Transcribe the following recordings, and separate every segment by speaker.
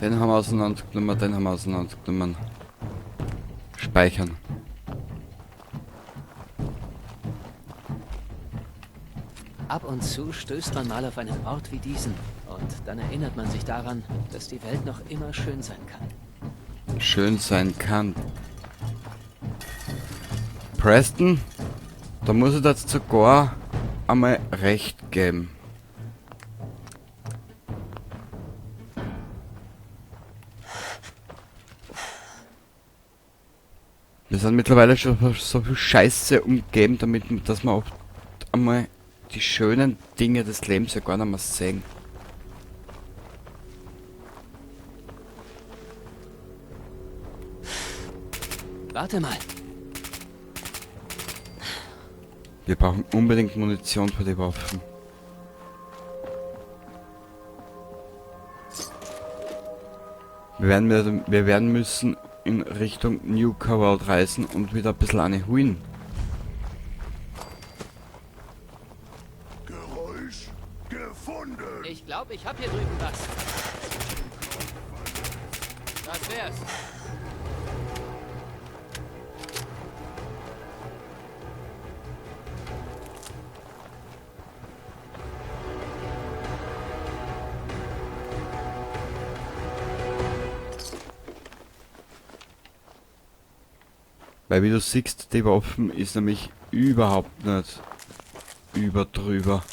Speaker 1: Den haben wir auseinandergenommen, den haben wir auseinandergenommen. Speichern.
Speaker 2: Ab und zu stößt man mal auf einen Ort wie diesen. Und dann erinnert man sich daran, dass die Welt noch immer schön sein kann.
Speaker 1: Schön sein kann. Preston, da muss ich jetzt sogar einmal recht geben. Wir sind mittlerweile schon so viel Scheiße umgeben, damit, dass wir oft einmal die schönen Dinge des Lebens ja gar nicht mehr sehen.
Speaker 2: Warte mal.
Speaker 1: Wir brauchen unbedingt Munition für die Waffen. Wir werden müssen in Richtung New World reisen und wieder ein bisschen eine holen.
Speaker 3: Geräusch gefunden.
Speaker 2: Ich glaube, ich habe hier drüben was. Das wär's.
Speaker 1: Weil wie du siehst, die Waffen ist nämlich überhaupt nicht über drüber.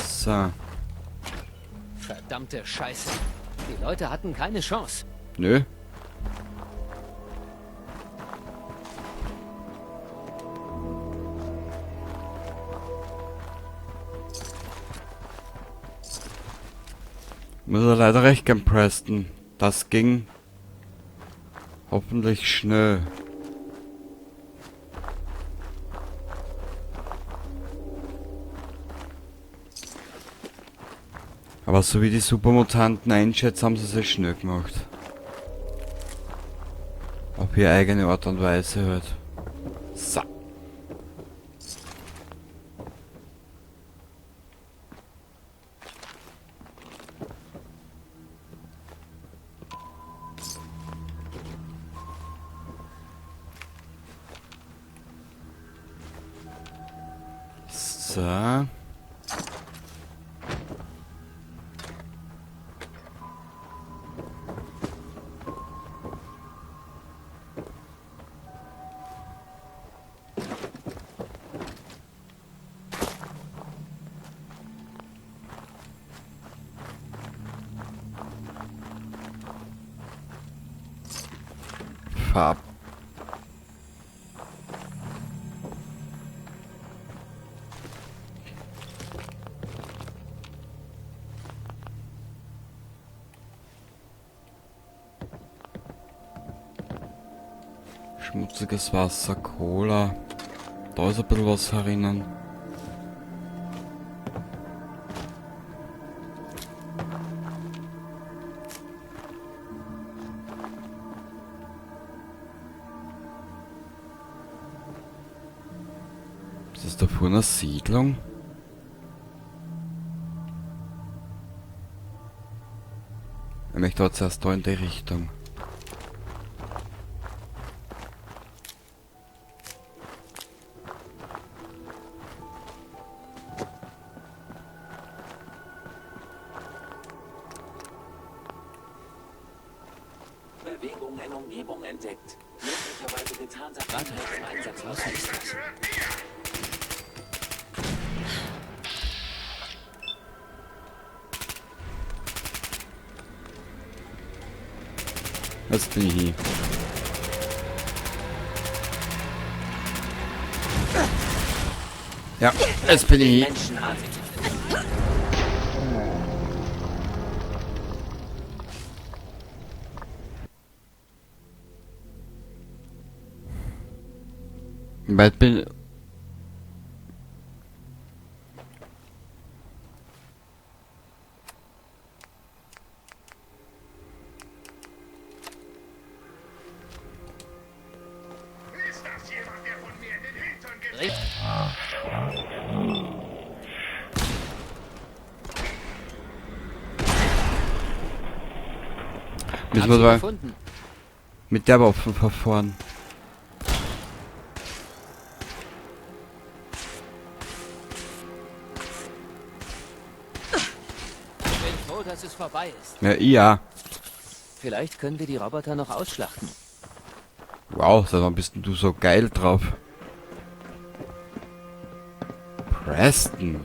Speaker 1: So.
Speaker 2: Verdammte Scheiße. Die Leute hatten keine Chance.
Speaker 1: Nö. Muss er leider recht geben, Preston. Das ging hoffentlich schnell. Aber so wie die Supermutanten einschätzen, haben sie es schnell gemacht. Auf ihre eigene Art und Weise halt. So. So. Farb. Schmutziges Wasser, Cola. Da ist ein bisschen was herinnen. Ist das da vorne eine Siedlung? Ich möchte aber zuerst da in die Richtung.
Speaker 4: Bewegung in Umgebung entdeckt. Möglicherweise getarnter
Speaker 2: Warte,
Speaker 4: Einsatz.
Speaker 2: draußen ist was.
Speaker 1: Jetzt bin ich hier. Ja, jetzt bin ich hier.
Speaker 4: Menschenartig.
Speaker 1: Weit bin Müssen
Speaker 2: Hab
Speaker 1: wir
Speaker 2: sie
Speaker 1: da
Speaker 2: gefunden.
Speaker 1: mit der Waffe verfahren.
Speaker 2: Bin froh, dass es vorbei ist.
Speaker 1: Ja, ja.
Speaker 2: Vielleicht können wir die Roboter noch ausschlachten.
Speaker 1: Wow, seit wann bist denn du so geil drauf? Preston.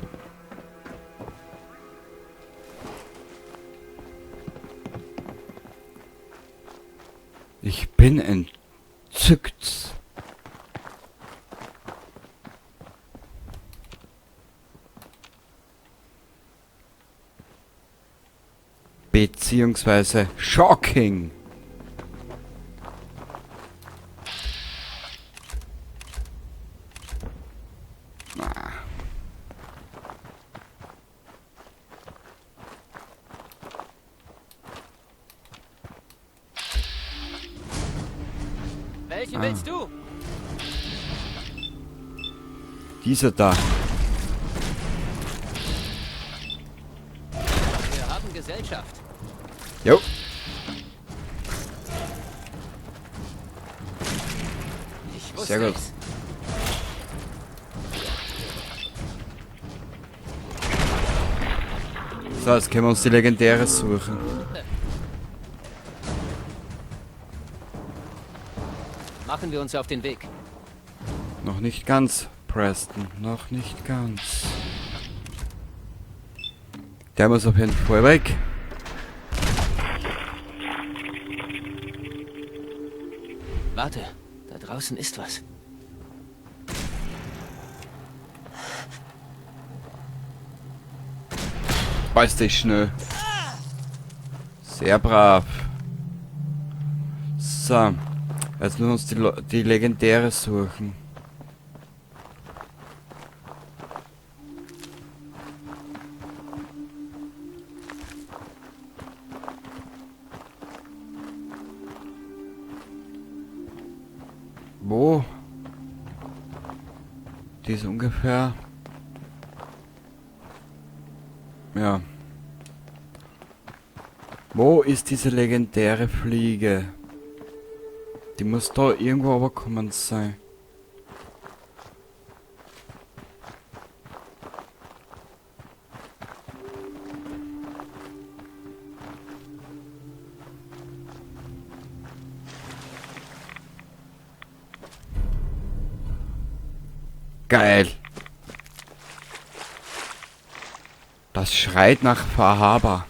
Speaker 1: Ich bin entzückt. Beziehungsweise shocking.
Speaker 2: Welchen willst du?
Speaker 1: Dieser da.
Speaker 2: Wir haben Gesellschaft.
Speaker 1: Jo.
Speaker 2: Ich wusste
Speaker 1: Sehr gut.
Speaker 2: es.
Speaker 1: So, jetzt können wir uns die legendäre suchen.
Speaker 2: Machen wir uns auf den Weg.
Speaker 1: Noch nicht ganz, Preston. Noch nicht ganz. Der muss auf jeden Fall weg.
Speaker 2: Warte, da draußen ist was.
Speaker 1: Beiß dich schnell. Sehr brav. So. Jetzt müssen wir uns die legendäre suchen. Wo? Die ist ungefähr. Ja. Wo ist diese legendäre Fliege? Die muss da irgendwo runtergekommen sein. Geil. Das schreit nach Fahaba.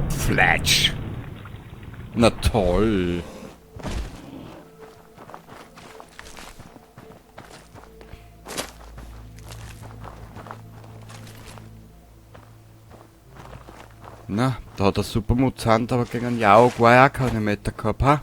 Speaker 1: Fletch. Na toll. Na, da hat der Supermutant aber gegen einen Yao Guai auch keine Meter gehabt, ha?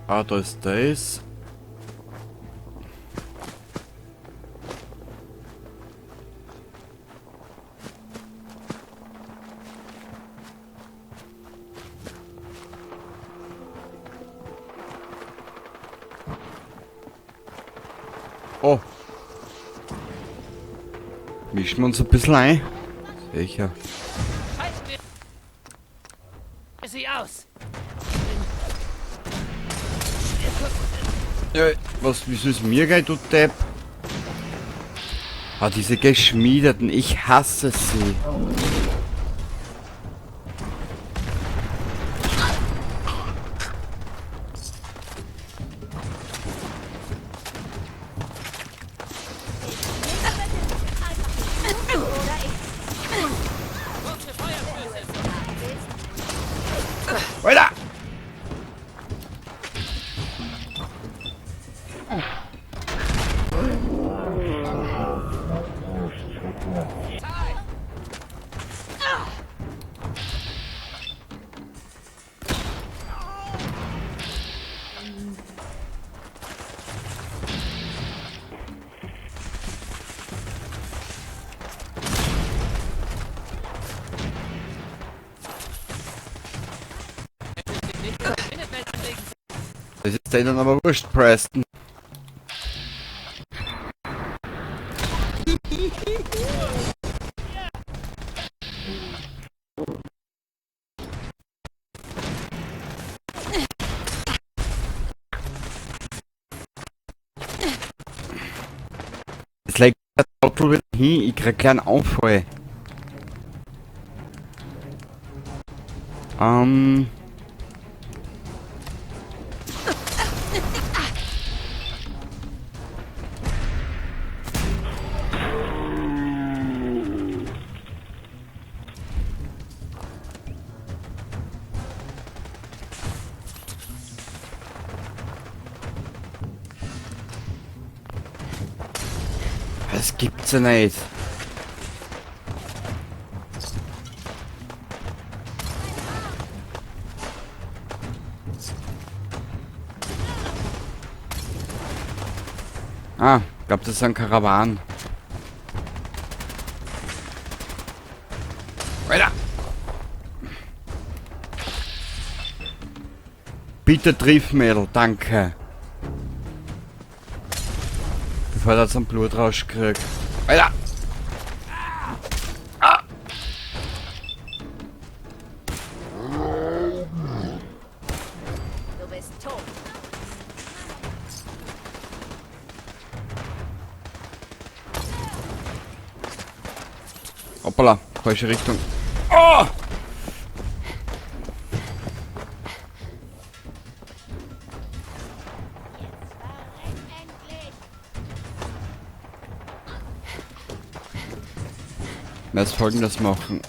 Speaker 1: Ah, da ist das. Oh. Mischen wir uns ein bisschen ein? Sicher.
Speaker 2: Schalten wir sie aus!
Speaker 1: Ja, was, wieso ist mir geil, du Depp? Ah, diese Geschmiedeten, ich hasse sie. Alter! Das ist denen aber wurscht, Preston. Jetzt legt der Trottel wieder hin, ich krieg keinen Anfall. Das gibt's ja nicht. Ah, ich glaub, das ist ein Karawan. Alter! Bitte triff, Mädel, danke. Bevor ich jetzt einen Blutrausch krieg. Alter! Ah!
Speaker 5: Du bist tot.
Speaker 1: Hoppala, falsche Richtung. Oh! Jetzt Folgendes machen.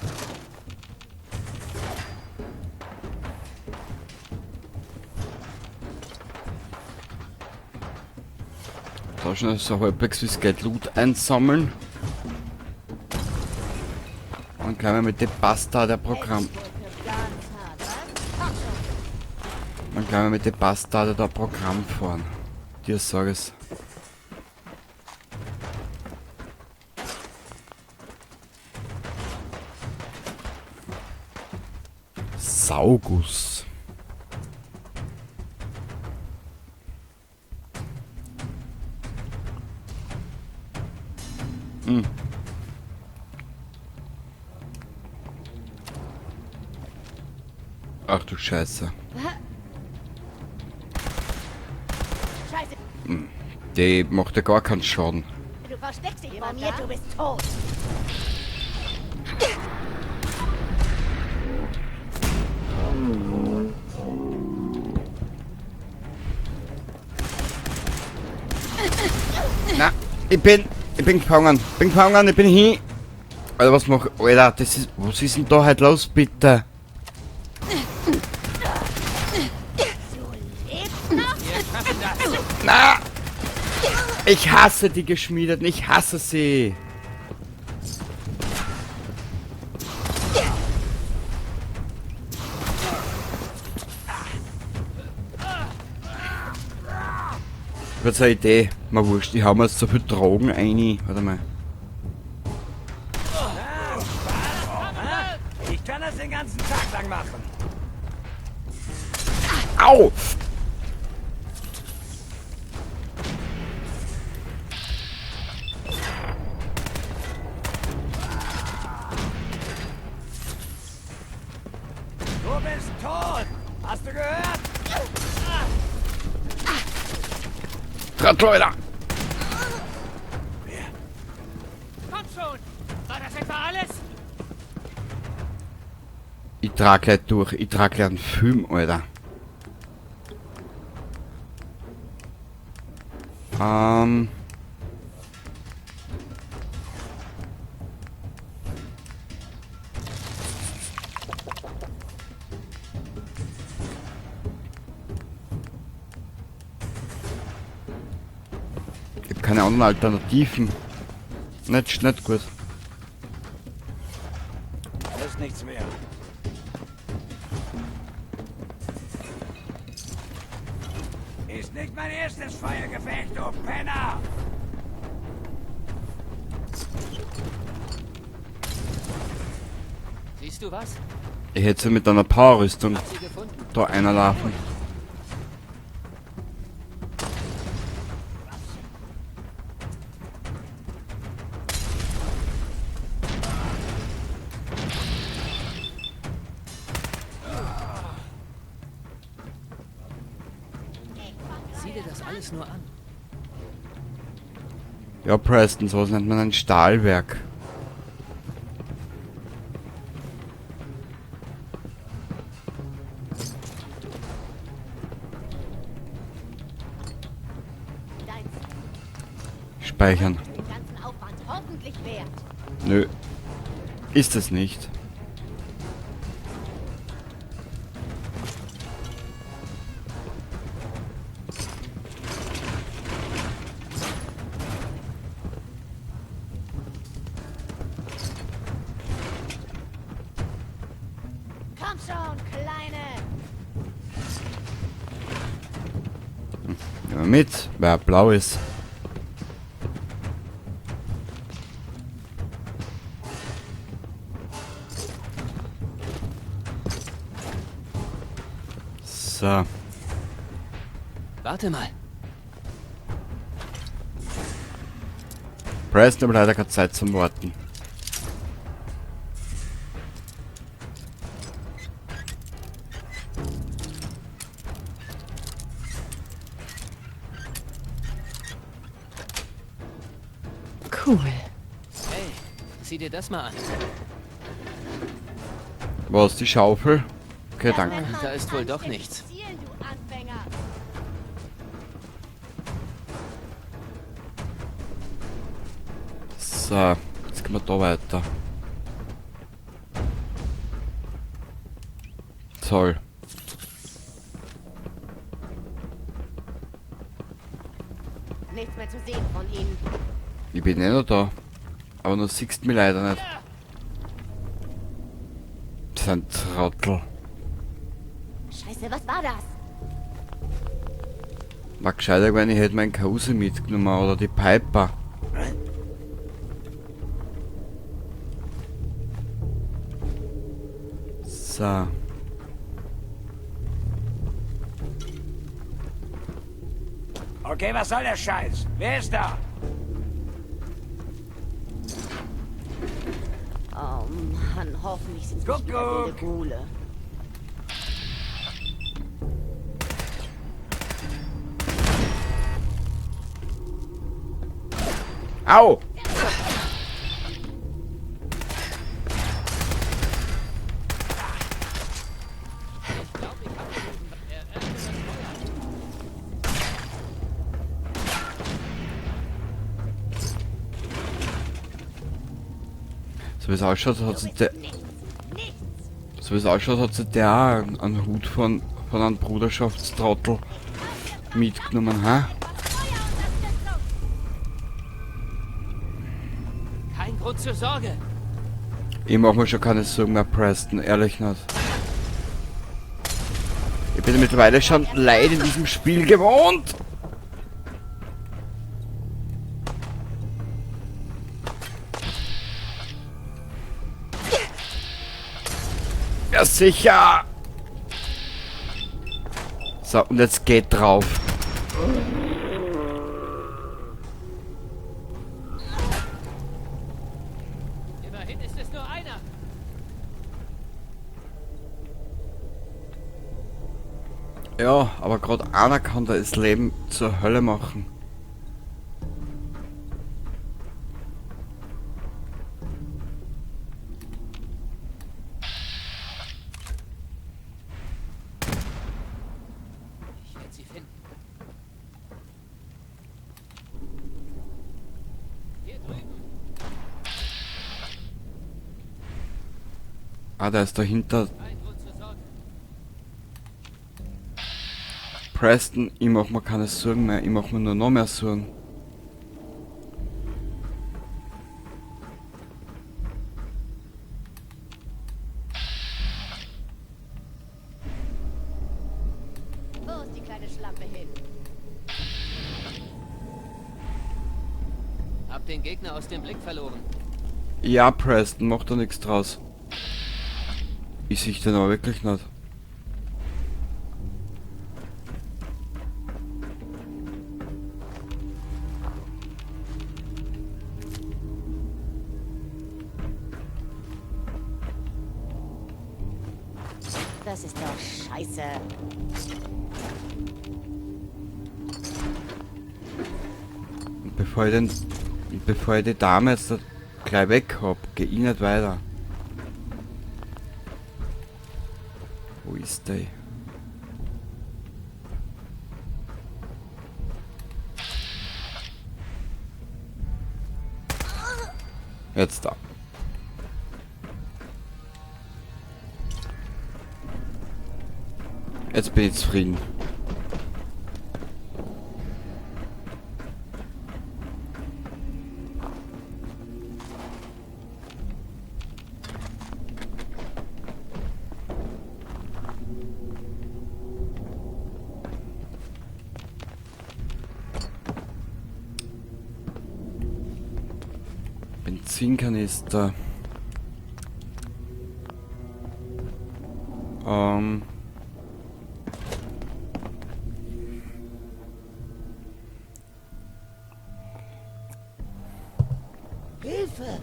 Speaker 1: Da schon so halbwegs wie es geht Loot einsammeln. Und gleich mal mit dem Bastard der Programm. Dann gleich mal mit dem Bastard der Programm fahren. Dir sag es. Sauguss. Hm. Ach du Scheiße.
Speaker 5: Scheiße.
Speaker 1: Hm. Die macht ja gar keinen Schaden.
Speaker 5: Du versteckst dich vor mir, du bist tot.
Speaker 1: Na, ich bin gefangen. Bin gefangen, ich bin hin. Alter, was mach ich? Alter, das ist, was ist denn da heute los, bitte? Na! Ich hasse die Geschmiedeten, ich hasse sie. Ich hab jetzt eine Idee. Mal wurscht, ich hau mir jetzt so viel Drogen rein. Warte mal.
Speaker 4: Ich kann das den ganzen Tag lang machen.
Speaker 1: Au!
Speaker 4: Du bist tot! Hast du gehört?
Speaker 1: Trottel,
Speaker 2: Komm schon! War das etwa alles?
Speaker 1: Ich trag gleich durch, ich trag gleich einen Film, Alter. Keine anderen Alternativen. Nicht gut.
Speaker 4: Das ist nichts mehr. Ist nicht mein erstes Feuergefecht, du Penner!
Speaker 2: Siehst du was?
Speaker 1: Ich hätte sie mit einer Powerrüstung da einer laufen.
Speaker 2: Sieh dir das alles nur an.
Speaker 1: Ja, Preston, sowas nennt man ein Stahlwerk. Speichern. Nö. Ist es nicht.
Speaker 5: Komm schon, Kleine!
Speaker 1: Nehmen wir mit, wer blau ist. So.
Speaker 2: Warte mal.
Speaker 1: Preston hat leider keine Zeit zum Warten.
Speaker 6: Cool.
Speaker 2: Hey, sieh dir das mal an.
Speaker 1: Was, die Schaufel? Okay, danke.
Speaker 2: Da ist wohl doch nichts.
Speaker 1: So, jetzt gehen wir da weiter. Toll.
Speaker 5: Nichts mehr zu sehen von ihnen.
Speaker 1: Ich bin eh noch da. Aber du siehst mich leider nicht. Das ist ein Trottel.
Speaker 5: Scheiße, was war das?
Speaker 1: War gescheiter gewesen, ich hätte meinen Kause mitgenommen oder die Piper. So.
Speaker 4: Okay, was soll der Scheiß? Wer ist da?
Speaker 5: Oh Mann, hoffentlich sind es nicht wieder wilde Ghule.
Speaker 1: Au! So wie es ausschaut, hat sich der. So wie es ausschaut, hat sich der auch einen Hut von einem Bruderschaftstrottel mitgenommen, ha?
Speaker 2: Kein Grund zur Sorge.
Speaker 1: Ich mach mir schon keine Sorgen mehr, Preston, ehrlich nicht. Ich bin mittlerweile schon Leid in diesem Spiel gewohnt. Ja, sicher! So, und jetzt geht drauf.
Speaker 2: Immerhin ist es nur einer.
Speaker 1: Ja, aber gerade einer kann da das Leben zur Hölle machen.
Speaker 2: Ich werde sie finden. Hier drüben.
Speaker 1: Ah, da ist dahinter. Preston, ich mach mir keine Sorgen mehr, ich mach mir nur noch mehr Sorgen.
Speaker 5: Schlampe hin?
Speaker 2: Hab den Gegner aus dem Blick verloren.
Speaker 1: Ja, Preston, macht da nichts draus. Ich sehe den aber wirklich nicht.
Speaker 5: Das ist doch scheiße.
Speaker 1: Und bevor ich die Dame jetzt da gleich weg hab, geh ich nicht weiter. Wo ist der? Jetzt da. Jetzt bin ich zufrieden. Benzinkanister.
Speaker 5: Hilfe!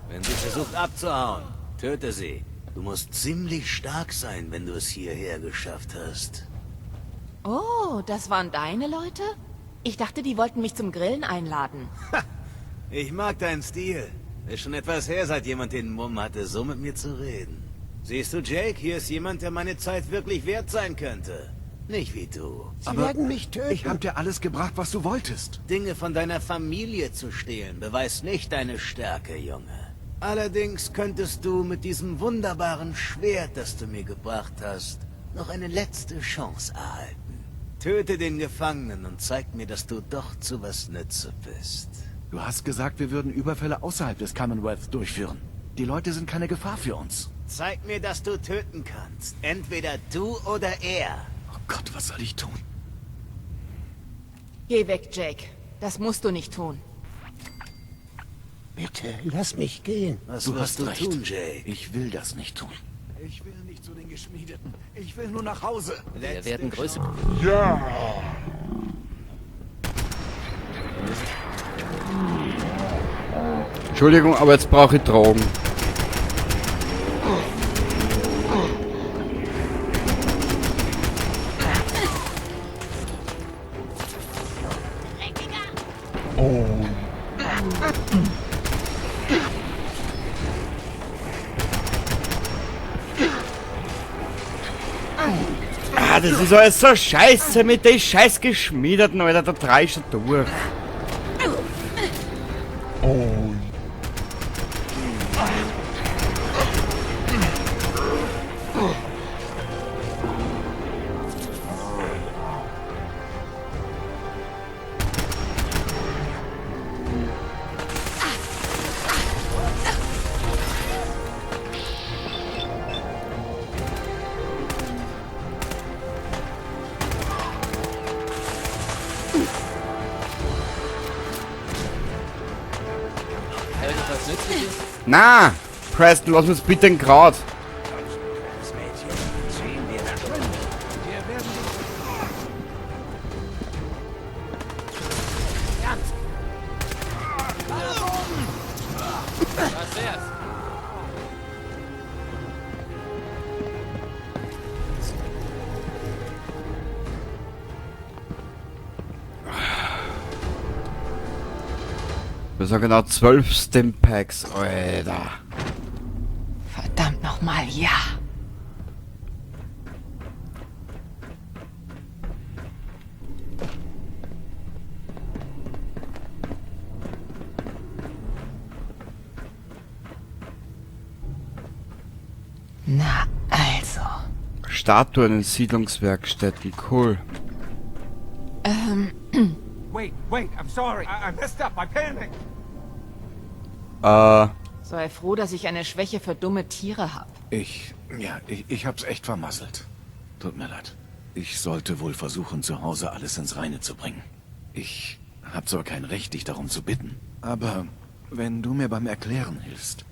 Speaker 7: Wenn sie versucht abzuhauen, töte sie. Du musst ziemlich stark sein, wenn du es hierher geschafft hast.
Speaker 6: Oh, das waren deine Leute? Ich dachte, die wollten mich zum Grillen einladen.
Speaker 7: Ich mag deinen Stil. Ist schon etwas her, seit jemand den Mumm hatte, so mit mir zu reden. Siehst du, Jake, hier ist jemand, der meine Zeit wirklich wert sein könnte. Nicht wie du.
Speaker 4: Sie
Speaker 3: Aber
Speaker 4: werden mich töten.
Speaker 3: Ich hab dir alles gebracht, was du wolltest.
Speaker 7: Dinge von deiner Familie zu stehlen, beweist nicht deine Stärke, Junge. Allerdings könntest du mit diesem wunderbaren Schwert, das du mir gebracht hast, noch eine letzte Chance erhalten. Töte den Gefangenen und zeig mir, dass du doch zu was Nütze bist.
Speaker 3: Du hast gesagt, wir würden Überfälle außerhalb des Commonwealth durchführen. Die Leute sind keine Gefahr für uns.
Speaker 7: Zeig mir, dass du töten kannst. Entweder du oder er.
Speaker 3: Oh Gott, was soll ich tun?
Speaker 6: Geh weg, Jake. Das musst du nicht tun.
Speaker 4: Bitte, lass mich gehen.
Speaker 7: Was
Speaker 3: Du
Speaker 7: wirst
Speaker 3: hast
Speaker 7: du
Speaker 3: recht.
Speaker 7: tun, Jake?
Speaker 3: Ich will das nicht tun. Ich will nicht zu den Geschmiedeten. Ich will nur nach Hause.
Speaker 2: Wir werden größer.
Speaker 1: Entschuldigung, aber jetzt brauche ich Drogen. Ah, das ist alles so scheiße mit den scheiß Geschmiedeten, Alter, da dreh ich schon durch.
Speaker 2: Irgendwas Nützliches?
Speaker 1: Na, Preston, lass uns bitte den Grad.
Speaker 4: Das Mädchen, ziehen wir da drin. Wir werden dich...
Speaker 2: Was wär's?
Speaker 1: Wir sagen genau 12 Stimpacks, Alter.
Speaker 6: Verdammt nochmal, ja. Na also.
Speaker 1: Statuen in Siedlungswerkstätten, cool.
Speaker 4: Wait, wait, I'm sorry. I messed up. I panicked.
Speaker 6: Sei froh, dass ich eine Schwäche für dumme Tiere habe.
Speaker 3: Ich hab's echt vermasselt. Tut mir leid. Ich sollte wohl versuchen, zu Hause alles ins Reine zu bringen. Ich hab zwar kein Recht, dich darum zu bitten, aber wenn du mir beim Erklären hilfst,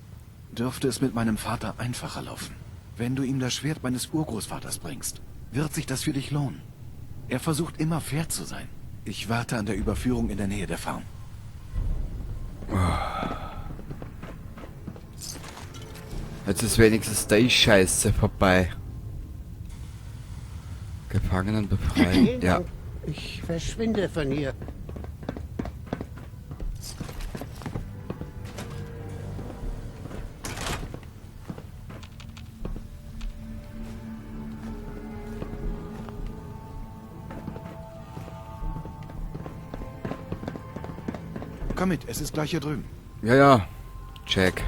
Speaker 3: dürfte es mit meinem Vater einfacher laufen. Wenn du ihm das Schwert meines Urgroßvaters bringst, wird sich das für dich lohnen. Er versucht immer fair zu sein. Ich warte an der Überführung in der Nähe der Farm.
Speaker 1: Jetzt ist wenigstens die Scheiße vorbei. Gefangenen befreien. Ja.
Speaker 8: Ich verschwinde von hier.
Speaker 3: Komm mit, es ist gleich hier drüben.
Speaker 1: Ja, ja. Check.